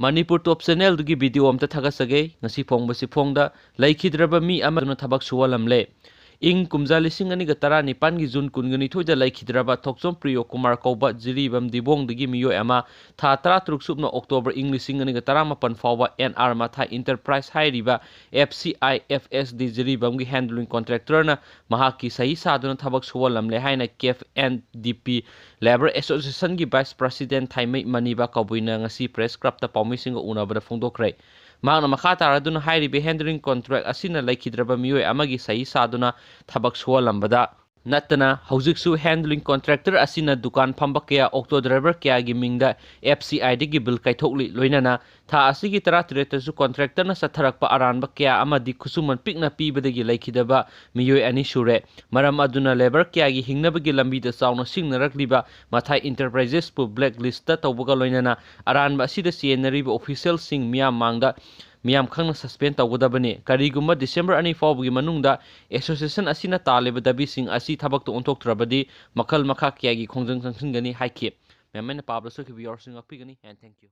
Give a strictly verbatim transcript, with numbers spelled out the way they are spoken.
ꯃꯅꯤꯄꯨꯔ ꯇꯣꯞ ꯆꯦꯅꯦꯜꯗꯨꯒꯤ video ꯑꯝꯇ ꯊꯥꯒꯠꯆꯒꯦ꯫ ꯉꯁꯤ ꯐꯣꯡꯕꯁꯤ ꯐꯣꯡꯗ ꯂꯩꯈꯤꯗ꯭ꯔꯕ ꯃꯤ ꯑꯃꯗꯨꯅ ꯊꯕꯛ ꯁꯨꯍꯜꯂꯝꯂꯦ꯫ ꯏꯪ ꯀꯨꯝꯖꯥ ꯂꯤꯁꯤꯡ ꯑꯅꯤꯒ ꯇꯔꯥꯅꯤꯄꯥꯟꯒꯤ ꯖꯨꯟ ꯀꯨꯟꯒ ꯅꯤꯊꯣꯏꯗ ꯂꯩꯈꯤꯗ꯭ꯔꯕ ꯊꯣꯛꯆꯣꯝ ꯄ꯭ꯔꯤꯌꯣ ꯀꯨꯃꯥꯔ ꯀꯧꯕ ꯖꯤꯔꯤꯕꯥꯝ ꯗꯤꯕꯣꯡꯗꯒꯤ ꯃꯤꯑꯣꯏ ꯑꯃ ꯊꯥ ꯇꯔꯥꯇꯔꯨꯛ ꯁꯨꯞꯅ ꯑꯣꯛꯇꯣꯕꯔ ꯏꯪ ꯂꯤꯁꯤꯡ ꯑꯅꯤꯒ ꯇꯔꯥꯃꯥꯄꯟ ꯐꯥꯎꯕ ꯑꯦꯟ ꯑꯥꯔ ꯃꯊꯥꯏ ꯏꯟꯇꯔꯄ꯭ꯔꯥꯏꯁ ꯍꯥꯏꯔꯤꯕ F C I F S D ꯖꯤꯔꯤꯕꯥꯝꯒꯤ ꯍꯦꯟꯗꯂꯤꯡ ꯀꯣꯟꯇ꯭ꯔꯦꯛꯇꯔꯅ ꯃꯍꯥꯛꯀꯤ ꯁꯍꯤ ꯁꯥꯗꯨꯅ ꯊꯕꯛ ꯁꯨꯍꯜꯂꯝꯂꯦ ꯍꯥꯏꯅ ꯀꯦ ꯑꯦꯐ ꯑꯦꯟ ꯗꯤ ꯄꯤ ꯂꯦꯕꯔ ꯑꯦꯁꯣꯁꯤꯌꯦꯁꯟꯒꯤ ꯚꯥꯏꯁ ꯄ꯭ꯔꯁꯤꯗꯦꯟ ꯊꯥꯏꯃꯩ ꯃꯅꯤꯕꯥ ꯀꯕꯨꯏꯅ ꯉꯁꯤ ꯄ꯭ꯔꯦꯁ ꯀ꯭ꯂꯕꯇ ꯄꯥꯎꯃꯤꯁꯤꯡꯒ ꯎꯅꯕꯗ ꯐꯣꯡꯗꯣꯛꯈ꯭ꯔꯦ꯫ ꯃꯍꯥꯛꯅ ꯃꯈꯥ ꯇꯥꯔꯗꯨꯅ ꯍꯥꯏꯔꯤꯕ ꯍꯦꯟꯗꯂꯤꯡ ꯀꯣꯟꯇ꯭ꯔꯦꯛ ꯑꯁꯤꯅ ꯂꯩꯈꯤꯗ꯭ꯔꯕ ꯃꯤꯑꯣꯏ ꯑꯃꯒꯤ ꯁꯍꯤ ꯁꯥꯗꯨꯅ ꯊꯕꯛ ꯁꯨꯍꯜꯂꯝꯕꯗ ꯅꯠꯇꯅ ꯍꯧꯖꯤꯛꯁꯨ ꯍꯦꯟꯗꯂꯤꯡ ꯀꯣꯟꯇ꯭ꯔꯦꯛꯇꯔ ꯑꯁꯤꯅ ꯗꯨꯀꯥꯟ ꯐꯝꯕ ꯀꯌꯥ, ꯑꯣꯛꯇꯣ ꯗ꯭ꯔꯥꯏꯚꯔ ꯀꯌꯥꯒꯤ ꯃꯤꯡꯗ ꯑꯦꯐ ꯁꯤ ꯑꯥꯏꯗꯒꯤ ꯕꯤꯜ ꯀꯥꯏꯊꯣꯛꯂꯤ꯫ ꯂꯣꯏꯅꯅ ꯊꯥ ꯑꯁꯤꯒꯤ ꯇꯔꯥꯇꯔꯦꯠꯇꯁꯨ ꯀꯣꯟꯇ꯭ꯔꯦꯛꯇꯔꯅ ꯆꯠꯊꯔꯛꯄ ꯑꯔꯥꯟꯕ ꯀꯌꯥ ꯑꯃꯗꯤ ꯈꯨꯠꯁꯨꯃꯟ ꯄꯤꯛꯅ ꯄꯤꯕꯗꯒꯤ ꯂꯩꯈꯤꯗꯕ ꯃꯤꯑꯣꯏ ꯑꯅꯤ ꯁꯨꯔꯦ꯫ ꯃꯔꯝ ꯑꯗꯨꯅ ꯂꯦꯕꯔ ꯀꯌꯥꯒꯤ ꯍꯤꯡꯅꯕꯒꯤ ꯂꯝꯕꯤꯗ ꯆꯥꯎꯅ ꯁꯤꯡꯅꯔꯛꯂꯤꯕ ꯃꯊꯥꯏ ꯏꯟꯇꯔꯄ꯭ꯔꯥꯏꯖꯦꯁꯄꯨ ꯕ꯭ꯂꯦꯛ ꯂꯤꯁꯇ ꯇꯧꯕꯒ ꯂꯣꯏꯅꯅ ꯑꯔꯥꯟꯕ ꯑꯁꯤꯗ ꯆꯦꯟꯅꯔꯤꯕ ꯑꯣꯐꯤꯁꯤꯌꯦꯜꯁꯤꯡ ꯃꯤꯌꯥꯝ ꯃꯥꯡꯗ ꯃꯤꯌꯥꯝ ꯈꯪꯅ ꯁꯁꯄꯦꯟ ꯇꯧꯒꯗꯕꯅꯤ꯫ ꯀꯔꯤꯒꯨꯝꯕ ꯗꯤꯁꯦꯝꯕꯔ ꯑꯅꯤ ꯐꯥꯎꯕꯒꯤ ꯃꯅꯨꯡꯗ ꯑꯦꯁꯣꯁꯤꯌꯦꯁꯟ ꯑꯁꯤꯅ ꯇꯥꯜꯂꯤꯕ ꯗꯕꯤꯁꯤꯡ ꯑꯁꯤ ꯊꯕꯛꯇ ꯑꯣꯟꯊꯣꯛꯇ꯭ꯔꯕꯗꯤ ꯃꯈꯜ ꯃꯈꯥ ꯀꯌꯥꯒꯤ ꯈꯣꯡꯖꯪ ꯆꯪꯁꯤꯟꯒꯅꯤ ꯍꯥꯏꯈꯤ꯫ ꯃꯌꯥꯝ ꯑꯩꯅ ꯄꯥꯕꯗ ꯁꯣꯏꯈꯤꯕ ꯌꯥꯎꯔꯁꯨ ꯉꯥꯛꯄꯤꯒꯅꯤ꯫ And thank you꯫